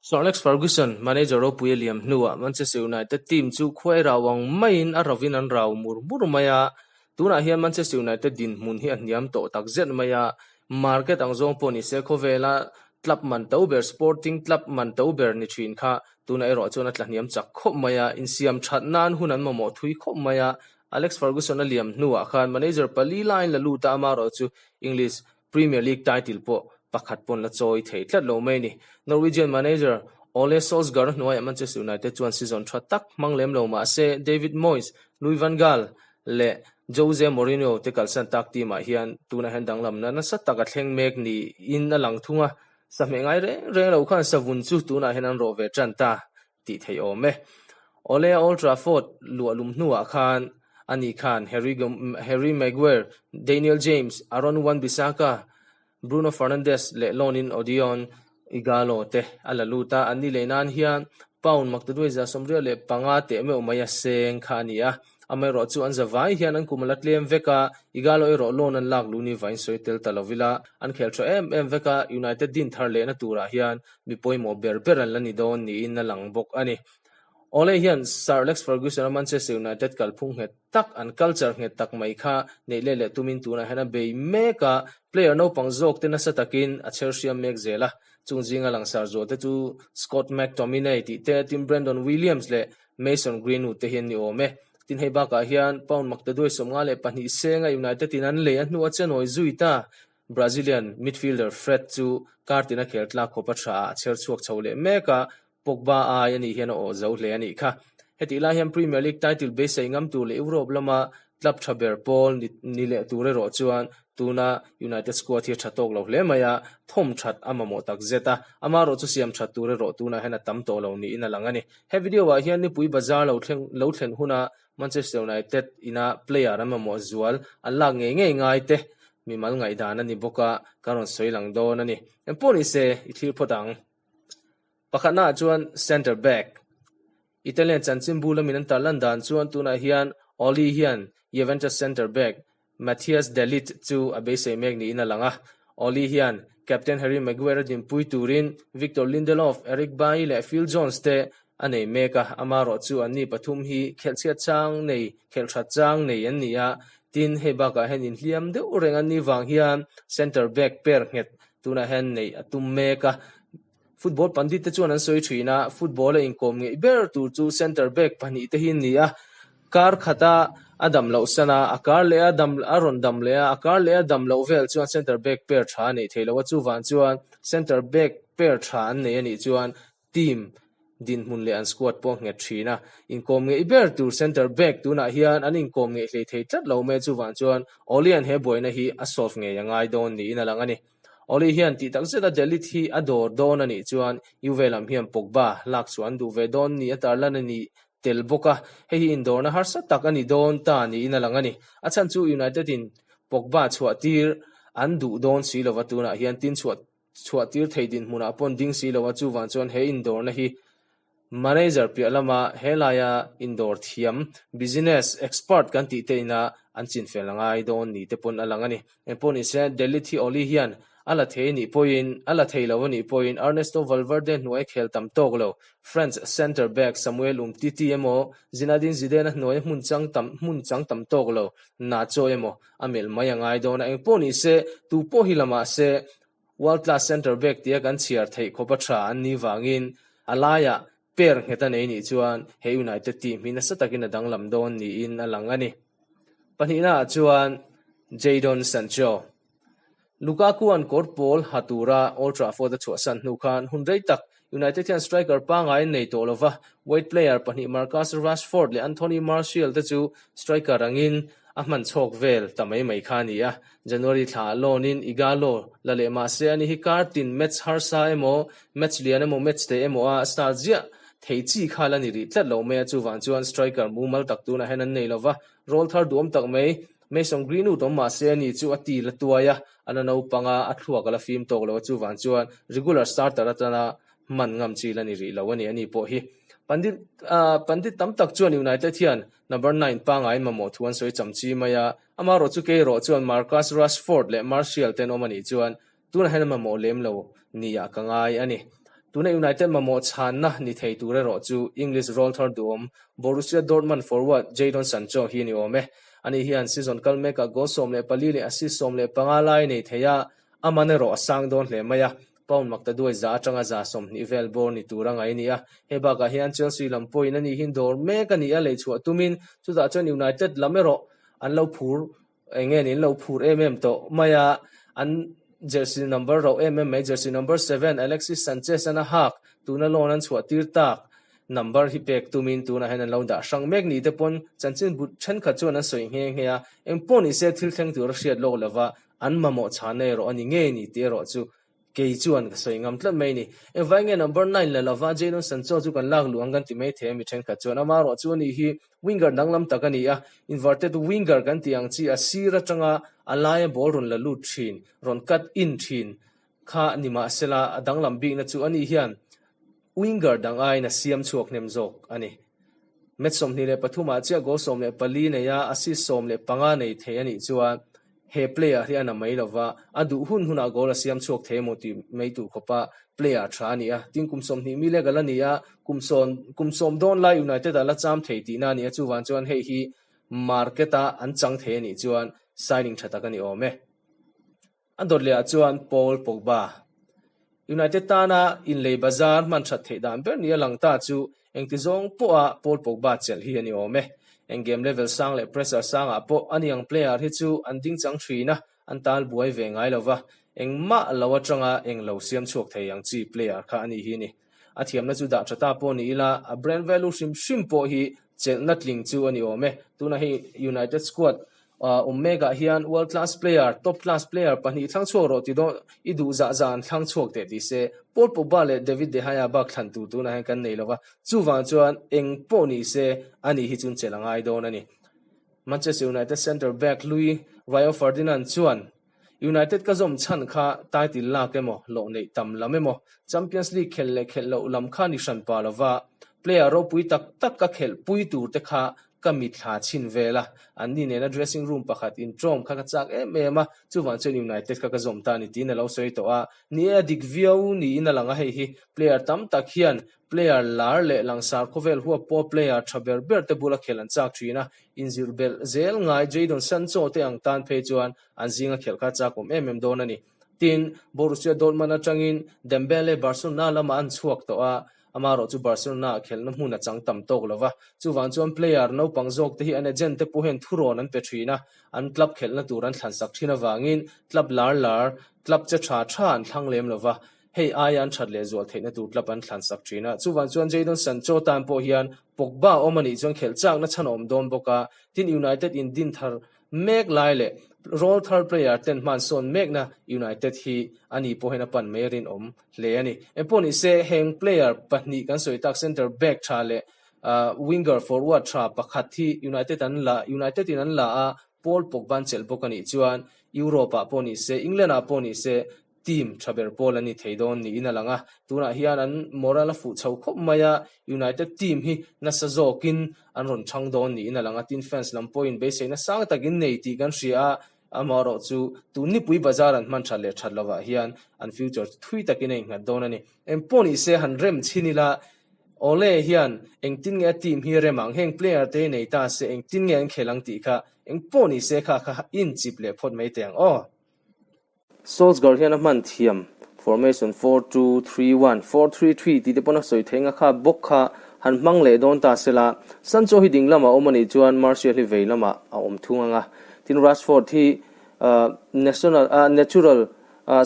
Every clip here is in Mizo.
Sir Alex Ferguson, manager ropui a liam hnuah Manchester United team chu khuai rau ang maiin a rovin an rau mur mur mai a, tunah hian Manchester United dinhmun hi a hniam tawh takzet mai a, market ang zawng pawh nise khawvela club man to ber Sporting club man to ber ni thin kha tunah erawh chuan a tla hniam chak khawp mai a, insiam that nan hun an mamawh thui khawp mai a, Alex Ferguson a liam hnuah khan manager pali laiin la lut a, amaherawhchu English Premier League title pawh pakhat pawn la chawi thei tlat lo mai a ni. Norwegian manager Ole Solskjaer hnuaiah Manchester United chuan season tha tak hmang lem lo mah se David Moyes, Louis van Gaal leh Jose Mourinho te kalsan tak team ah hian tunah hian danglamna nasa tak a thleng mek niin a lang thung a, sahmeh ngai reng reng lo khan savun chu tunah hian an rawh ve tan ta tih theih awm e. Ole Old Trafford luah lum hnuah khan ani khan Harry Harry Maguire, Daniel James, Aaron Wan-Bissaka, Bruno Fernandes leh loan-in Odion Ighalo te a la lut a, anni leh nan hian pound maktaduai 85 teh meuh mai a seng kha a ni a. Amaherawh chu an zavai hian an kum a la tlem vek a, Ighalo erawh loan an lak luh ni vain sawi tel ta lo ila, an khel tha em em vek a, United din thar lehna turah hian mi pawimawh ber ber an la ni dawn niin a lang bawk a ni. Ole hian Sir Alex Ferguson-a Manchester United kalphung nghet tak, an culture nghet tak mai kha neih let leh tumin tunah hian a bei mek a, player naupang zawk te nasa takin a chher hriam mek zel a. Chung zinga langsar zual te chu Scott McTominay tih te, Tim Brandon Williams leh Mason Greenwood te hi an ni awm e. Tin hei bakah hian pound maktaduai 52 senga United in an lei a hnu a chenawi zui ta. Brazilian midfielder Fred chu kar tina khel tlak khawp a tha a chher chhuak chho leh mek a, Pogba ai a nih hian a awh zo hle a nih kha. Hetih lai hian Premier League title beisei ngam tur leh Europe lama club tha ber pawl ni leh tur erawh chuan tuna United squad hi a tha tawk lo hle mai a, thawm that a mamawh tak zet a, amaherawh chu siam that tur erawh tunah hian a tam tawh lo niin a lang a ni. He video ah hian nipui bazar lo thleng lo thlen huna Manchester United ina player an mamawh zual an lak ngei ngei ngai te mimal ngaihdan a ni bawk a, ka rawn sawi lang dawn a ni. Engpawh ni se, i thlir phawt ang. Pakhatna ah chuan centre back. Italian chanchinbu lamin an tarlan dan chuan tunah hian Oli hian Juventus centre back Matthias De Ligt chu a beisei mek niin a lang a. Oli hian captain Harry Maguire a dinpui turin Victor Lindelof, Eric Bailly leh Phil Jones te a nei mek a, amaherawh chu anni pathum hi khelhchhiat chang nei, khelhthat chang nei an ni a, tin hei bakah hian inhliam deuh reng an nih vang hian centre back pair nghet tunah hian neih a tum mek a. Football pandit te chuan an sawi thin a, football a inkawm ngeih ber tur chu centre back pahnih te hi an ni a, kar khata a dam loh san a, a kar leh a dam a rawn dam leh a, a kar leh a dam loh vel chuan centre back pair tha a neih theih loh a, chuvang chuan centre back pair tha an nei a nih chuan team dinhmun leh an squad pawh a nghet thin a, inkawm ngeih ber tur centre back tunah hian an inkawm ngeih hlei thei tlat lo mai a, chuvang chuan Olian he buaina hi a solve ngei a ngai dawn niin a lang a ni. Oli hian tih tak zeta De Ligt hi a dawr dawn a nih chuan Juve lam hian Pogba lak chhuah an duh ve dawn ni a tarlan a ni tel bawk a, hei hi indawrna harsa tak a ni dawn ta niin a lang a ni. A chhan chu United in Pogba chhuah tir an duh dawn si lova tunah hian tin chhuah chhuah tir thei dinhmunah pawn ding si lova chuvang chuan he indawrna hi Manager piah lama helaia indawr thiam, business expert kan tih te ina an chinfel a ngai dawn ni te pawn a lang a ni. Engpawh ni se, Delhi thi Oli hian a la thei anih pawhin, a la thei lo anih pawhin Ernesto Valverde hnuai khel tam tawk lo, French centre back Samuel Umtiti emaw, Zinedine Zidane-a hnuaia hmun chang tam hmun chang tam tawk lo Nacho emaw a melh mai a ngai dawn a. Engpawh ni se, tu pawh hi la mah se, World class centre back tia kan chhiar theih khawp a tha an nih vangin a laiah pair nghet a nei nih chuan he United team hi nasa takin a danglam dawn niin a lang a ni. Pahnihnaah chuan Jadon Sancho. Lukaku-a'n kawr pawl ha tura Old Trafford a chhuahsan hnu khan hun rei tak United hian striker pangngai an nei tawh lova, wide player pahnih Marcus Rashford leh Anthony Martial te chu striker angin a hman chhawk vel ta mai mai kha a ni a. January thla ah loan in Ighalo la leh mah se ani hi kar tin match harsa emaw, match lian emaw, match te emaw a start ziah thei chi kha la ni rih tlat lo mai a, chuvang chuan striker mumal tak tunah hian an nei lova, roll thar duhawm tak mai Mason Greenwood awm mah se ani chu a ti la tuai a, a la naupang a, a thluak a la fim tawk lo a, chuvang chuan regular starter atana hman ngam chi la ni rih lo a ni, ani pawh hi Pandit Pandit tam tak chuan United hian number nine pangngai mamawh thu an sawi cham chi mai a, amaherawh chu keirawh chuan Marcus Rashford leh Martial te an awm a nih chuan tunah hian a mamawh lem lo nia ka ngai a ni. Tuna United mamawh chhanna ni thei tur erawh chu English rawlthar duhawm Borussia Dortmund forward Jadon Sancho hi a ni awm e. Ani hian season kal mekah goal 14 leh assist 15 lai nei thei a, a man erawh a sang dawn hle mai a. Pound makta duai za atanga 20 vel bawr ni tur a ngaih a ni a. Hei bakah hian Chelsea lam pawhin ani hi dawr mek a ni a, leichhuah tumin chutah chuan United lam erawh an lo phur Eng nge nin lo phur em em tawh mai a, an jersey number rauh em em mai, jersey number 7 Alexis Sanchez an a hak, tuna loan an chhuah tir tak number hi pek tumin tunah hian an lo dah hrang mek ni te pawn chanchin but thenkhat chuan an sawi nghe nghe a, eng pawh ni se thil thleng tur a hriat lawk lova an mamawh chhana erawh a ni ngei ni tih erawh chu Kei chuan ka sawi ngam tlat mai a ni. Engvai nge number 9 la lova Jadon Sancho chu kan lak luh ang kan ti mai thei a mi thenkhat chuan amaherawh chu ani hi winger danglam tak a ni a, inverted winger kan tih ang chi a sir atanga a laia ball rawn la lut thin, rawn cut in thin kha ni mahsela a danglam bikna chu ani hian winger dang aiin a siam chhuak hnem zawk a ni. Match 23 ah chiah goal 14 nei a, assist 15 nei thei a nih chuan He player hi a na mai lova, a duh hun hunah goal a siam chhuak thei emaw tih mai tur khawpa player tha a ni a. Tin, kum 20 mi lek a la ni a, kum sawn kum sawm dawn lai United ah la cham thei tihna a ni a, chuvang chuan hei hi market a an chang thei a nih chuan signing tha tak a ni awm e. A dawt leh ah chuan Paul Pogba. United tana inlei bazar hman that theih dan ber ni a lang ta chu engti zawng pawha Paul Pogba chelh hi a ni awm e. Eng game level sang leh pressure sangah pawh a ni ang player hi chu an ding chang thin a, an tal buai ve ngai lova, engmah lo atanga eng lo siam chhuak thei ang chi player kha a ni hi a ni. A thiamna chu dah tha ta pawh ni ila, a brand value hrim hrim pawh hi chelhna tling chu a ni awm e. Tunah hei United squad awm mekah hian world class player, top class player pahnih thlang chhuak rawh ti dawn i duh zah zah an thlang chhuak teh ti se, Paul Pogba leh David De Gea bak thlan tur tunah hian kan nei lo va, chuvang chuan eng pawh ni se ani hi chun chelh a ngai dawn a ni. Manchester United centre back hlui Rio Ferdinand chuan United ka zawm chhan kha title lak emaw, hlawh neih tam lam emaw, Champions League khelh leh khelh loh lam kha ni hran pa lova, player ropui tak tak ka khelh pui tur te kha ka mitthla chhin vel a, anni nena dressing room pakhat intawm kha ka chak em em a, chuvang chuan United kha ka zawm ta a ni tiin a lo sawi tawh a. Ni e, a dik viau niin a lang a, hei hi player tam tak hian player lar leh langsar khawvel huap pawh player tha ber ber te bula khelh an chak thin a, inzir belh zel ngai Jadon Sancho te ang tan phei chuan an zinga khelh kha chak awm em em dawn a ni. Tin, Borussia Dortmund atangin Dembele Barcelona lamah an chhuak tawh a, amaherawh chu Barcelona ah khelhna hmun a chang tam tawk lo va, chuvang chuan player naupang zawk te hi an agent te pawh hian thurawn an pe thin a, an club khelhna tur an thlansak thin avangin club lar lar, club che tha tha an thlang lem lo va, hei aia an that leh zual theihna tur club an thlansak thin a. Chuvang chuan Jadon Sancho tan pawh hian Pogba awm a nih chuan khelh chakna chhan a awm dawn bawk a, tin United in din thar mek lai leh rawl thar player ten hman sawn mekna United hi a ni pawh hian a pan mai a rinawm hle a ni. Engpawh ni se heng player pahnih kan sawi tak centre back tha leh winger forward tha pakhat hi United an la United in an la a, Paul Pogba an chelh bawk a nih chuan Europe ah pawh ni se England ah pawh ni se team tha ber pawl an ni thei dawn niin a lang a, tunah hian an moral a fuh chho khawp mai a, United team hi nasa zawkin an rawn chhang dawn niin a lang a, tin fans lam pawhin beiseina sang takin nei tih kan hria a, amaherawh chu tun nipui bazar an hman that leh that lovah hian an future chu thui takin a innghat dawn a ni. Engpawh ni se han rem chhin ila Ole hian engtin nge a team hi rem ang, heng player te hi nei ta se engtin nge an khel ang tih kha engpawh ni se kha kha inchip leh phawt mai teh ang aw. Solskjaer hian a hman thiam formation 4-2-3-1, 4-3-3 tih te pawn a sawi thei nga kha bawk kha han hmang leh dawn ta se la, Sancho hi ding lamah a awm a nih chuan Martial hi vei lamah a awm thung ang a, tin Rashford hi national natural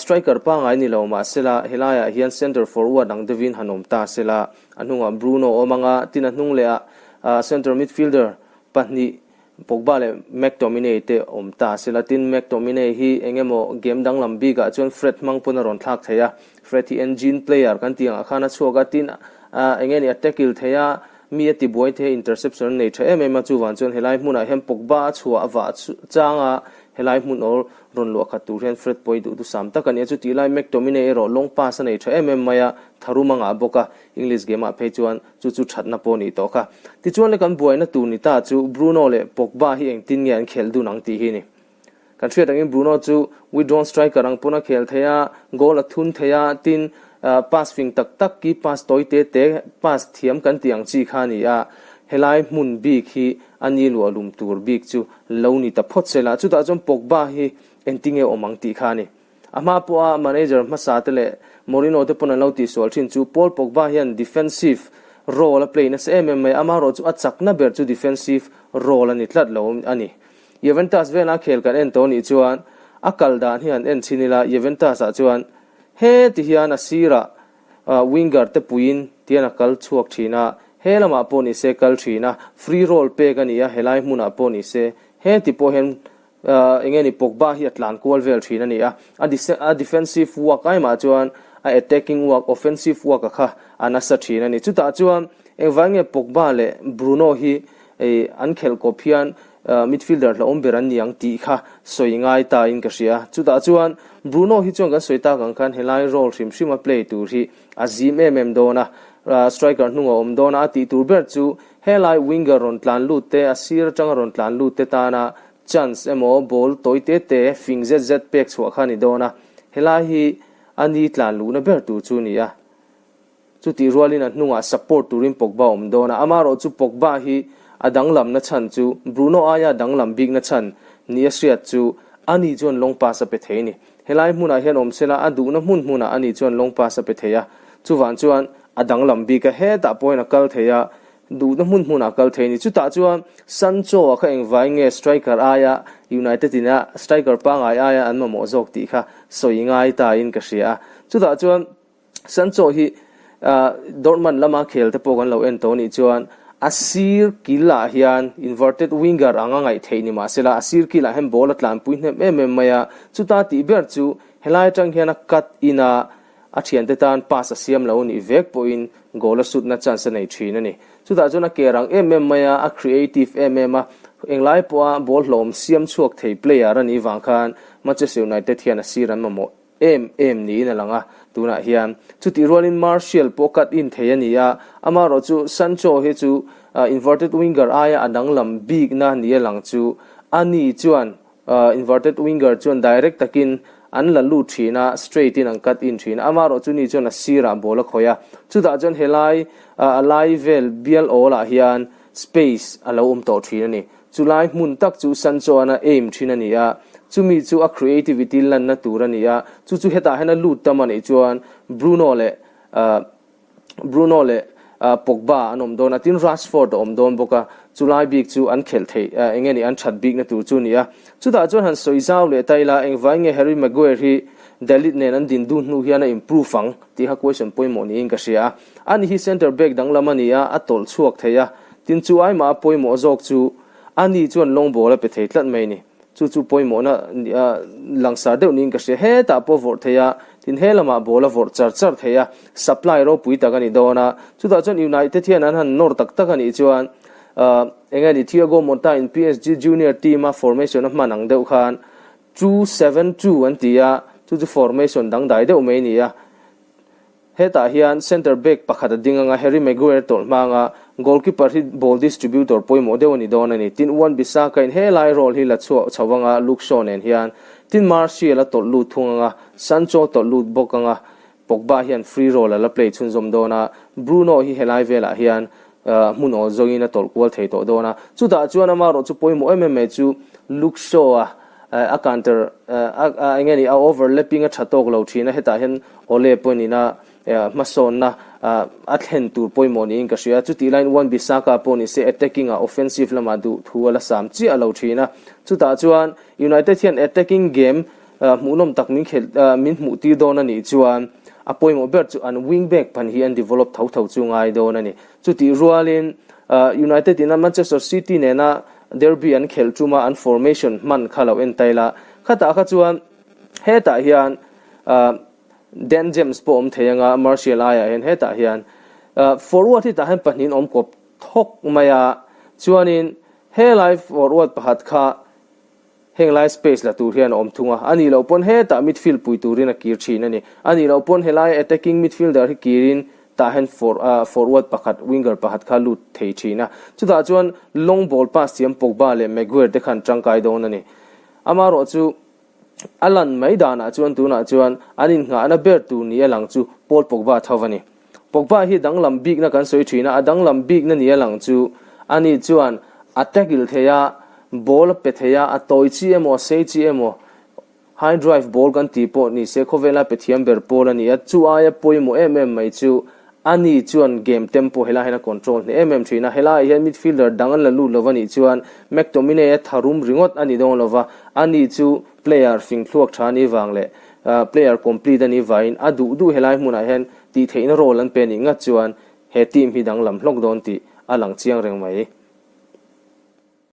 striker pangngai ni lo mah se la helaiah hian centre forward ang deuhin han awm ta se la, a hnungah Bruno a awm ang a, tin a hnung lehah centre midfielder pahnih Pogba leh McTominay te awm ta se la, tin McTominay hi eng emaw game danglam bikah chuan Fred hmang pawn a rawn thlak thei a, Fred hi engine player kan tih angah khan a chhuak a, tin eng nge ni a tackle thei a, mi a tibuai thei a, interception a nei tha em em a, chuvang chuan helai hmunah hian Pogba a chhuah a vah chang a, helai hmun awl rawn luah khat tur hian Fred pawh hi duhthusam tak a ni a, chutih lai McTominay erawh long pass a nei tha em em mai a, tharum a ngah bawk a, English game ah phei chuan chu chu thatna pawh a nih tawh kha. Tichuan le kan buaina tur ni ta chu Bruno leh Pogba hi engtin nge an khelh dun ang tih hi a ni. Kan hriat angin Bruno chu withdrawn striker ang pawn a khel thei a, goal a thun thei a, tin Pass fing tak tak ki pass tawi te te pass thiam kan tih ang chi kha a ni a, helai hmun bik hi a ni luah lum tur bik chu lo ni ta phawt se la, chutah chuan Pogba hi engtinge awm ang tih kha a ni. A hma pawha manager hmasa te leh Mourinho te pawn an lo tihsual thin chu Paul Pogba hian defensive role a play nasa em em mai, amaherawh chu a chakna ber chu defensive role a ni tlat lo a ni. Juventus vela khel kan en tawh nih chuan a kal dan hi han en chhin ila Juventus ah chuan He ti hian a sirah winger te puiin tian a kal chhuak thin a, he lamah pawh ni se kal thin a, free role pek a ni a, helai hmunah pawh ni se he ti pawh hian eng nge ni Pogba hi a tlan kual vel thin a ni a, a defensive work aimah chuan a attacking work, offensive work a kha a nasa thin a ni. Chutah chuan engvai nge Pogba leh Bruno hi an khelh kawp hian Midfielder hlauhawm ber an ni ang tih kha sawi ngai ta in ka hria. Chutah chuan Bruno hi chuan kan sawi tak ang khan helai role hrim hrim a play tur hi a zim em em dawn a, striker hnung a awm dawn a, a tih tur ber chu helai winger rawn tlan lut te, a sir atanga rawn tlan lut te tana chance emaw ball tawi te te fing zet zet pek chhuah kha a ni dawn a, helai hi a ni tlan luhna ber tur chu a ni a. Chutih rualin a hnungah support turin Pogba a awm dawn a, amaherawh chu Pogba hi a danglamna chhan chu Bruno aia danglam bikna chhan ni a hriat chu ani chuan long pass a pe thei a ni. Helai hmunah hian awm sela a duhna hmun hmunah ani chuan long pass a pe thei a, chuvang chuan a danglam bik a, hetah pawhin a kal thei a, duhna hmun hmunah a kal thei a ni. Chutah chuan Sancho-a kha engvai nge striker aia United in a striker pangngai aia an mamawh zawk tih kha sawi ngai ta in ka hria a, chutah chuan Sancho hi Dortmund lama khel te pawh kan lo en tawh anih chuan a sir kil ah hian inverted winger ang a ngaih theih ni mahsela a sir kil ah hian ball a tlanpui hnem em em mai a, chuta tih ber chu helai atang hian a cut in a a thiante tan pass a siam lo anih vek pawhin goal a sutna chance a nei thin a ni. Chutah chuan a ke rang em em mai a, a creative em em a, englai pawha ball hlawm siam chhuak thei player a nih vang khan Manchester United hian a sir an mamawh em em niin a lang a, tunah hian chutih rualin Martial pawh cut in thei a ni a, amaherawh chu Sancho hi chu inverted winger aia a danglam bikna ni a lang chu a ni chuan inverted winger chuan direct takin an la lut thin a, straight in an cut in thin a, amaherawh chu ni chuan a sirah ball a khawih a, chutah chuan helai a lai vel bial awl ah hian space a lo awm tawh thin a ni. Chulai hmun tak chu Sancho-a'n a aim thin a ni a, chumi chu a creativity lanna tur a ni a, chu chu hetah hian a lut tam a nih chuan Bruno leh Bruno leh Pogba an awm dawn a, tin Rashford a awm dawn bawk a, chulai bik chu an khelh theih eng nge ni an that bikna tur chu a ni a. Chutah chuan han sawi zau leh ta ila, engvai nge Harry Maguire hi Dalit nen an din dun hnu hian a improve ang tih kha question pawimawh niin ka hria a. Ani hi centre back danglam a ni a, a tawlh chhuak thei a, tin chu aimah a pawimawh zawk chu ani chuan long ball a pe thei tlat mai a ni. Chu chu pawimawhna langsar deuh niin ka hria. Hetah pawh vawrh thei a, tin he lamah ball a vawrh char char thei a, supply ropui tak a ni dawn a. Chutah chuan United hian an han nawr tak tak a nih chuan eng nge ni Thiago Motta in PSG junior team a formation a hman ang deuh khan 2-7-2 an ti a, chu chu formation dangdai deuh mai a ni a. Hetah hian centre back pakhat a ding anga Harry Maguire tawlh hmanga goalkeeper hi ball distributor pawimawh deuh a ni dawn a ni. Tin, Wan Bissaka in helai role hi la chhuah chho anga Luke Shaw nen hian tin Martial a tawlh lut thung anga Sancho tawlh lut bawk anga Pogba hian free role a la play chhunzawm dawn a, Bruno hi helai velah hian hmun awl zawngin a tawlh kual thei tawh dawn a. Chutah chuan amaherawh chu pawimawh em em mai chu Luke Shaw a a counter a eng nge ni a overlapping a tha tawk lo thin a, hetah hian Ole pawhin ina hmasawnna a thlen tur pawimawh niin ka hria. Chutih laiin Wan Bissaka pawh ni se attacking ah offensive lamah duh thu a la sam chiah lo thin a. Chutah chuan United hian attacking game hmuhnawm tak min khelh min hmuh tir dawn a nih chuan a pawimawh ber chu an wing back pan hi an develop tho tho chu ngai dawn a ni. Chutih rualin United ina Manchester City nena Derby an khelh tuma an formation hman kha lo en tai la, khatah kha chuan hetah hian Dan James pawh awm thei anga Martial aiah hian hetah hian forward hi tah hian pahnihin awm kawp thawk mai a, chuanin helai forward pakhat kha henglai space la tur hian a awm thung a, a nih loh pawn hetah midfield pui turin a kir thin a ni. A nih loh pawn helai attacking midfielder hi kirin tah hian forward pakhat, winger pakhat kha lut thei thin a. Chutah chuan long ball pass thiam Pogba leh Maguire te khan tangkai dawn a ni. Amaherawh chu. A lan mai danah chuan tunah chuan an innghahna ber tur ni a lang chu Paul Pogba tho a ni. Pogba hi danglam bikna kan sawi thin a, a danglam bikna ni a lang chu ani chuan a tackle thei a, ball a pe thei a, a tawi chi emaw a sei chi emaw high drive ball kan tih pawh ni se khawvela pe thiam ber pawl a ni a, chu aia pawimawh em em mai chu ani chuan game tempo helai hian a control hneh em em thin a, helaiah hian midfielder dang an la lut lo a nih chuan McTominay a tharum ringawt a ni dawn lo va, ani chu player fing thluak tha a nih vang leh player complete a nih vangin a duh duh helai hmunah hian tih theihna role an pe a nih ngat chuan he team hi danglam hlawk dawn tih a lang chiang reng mai.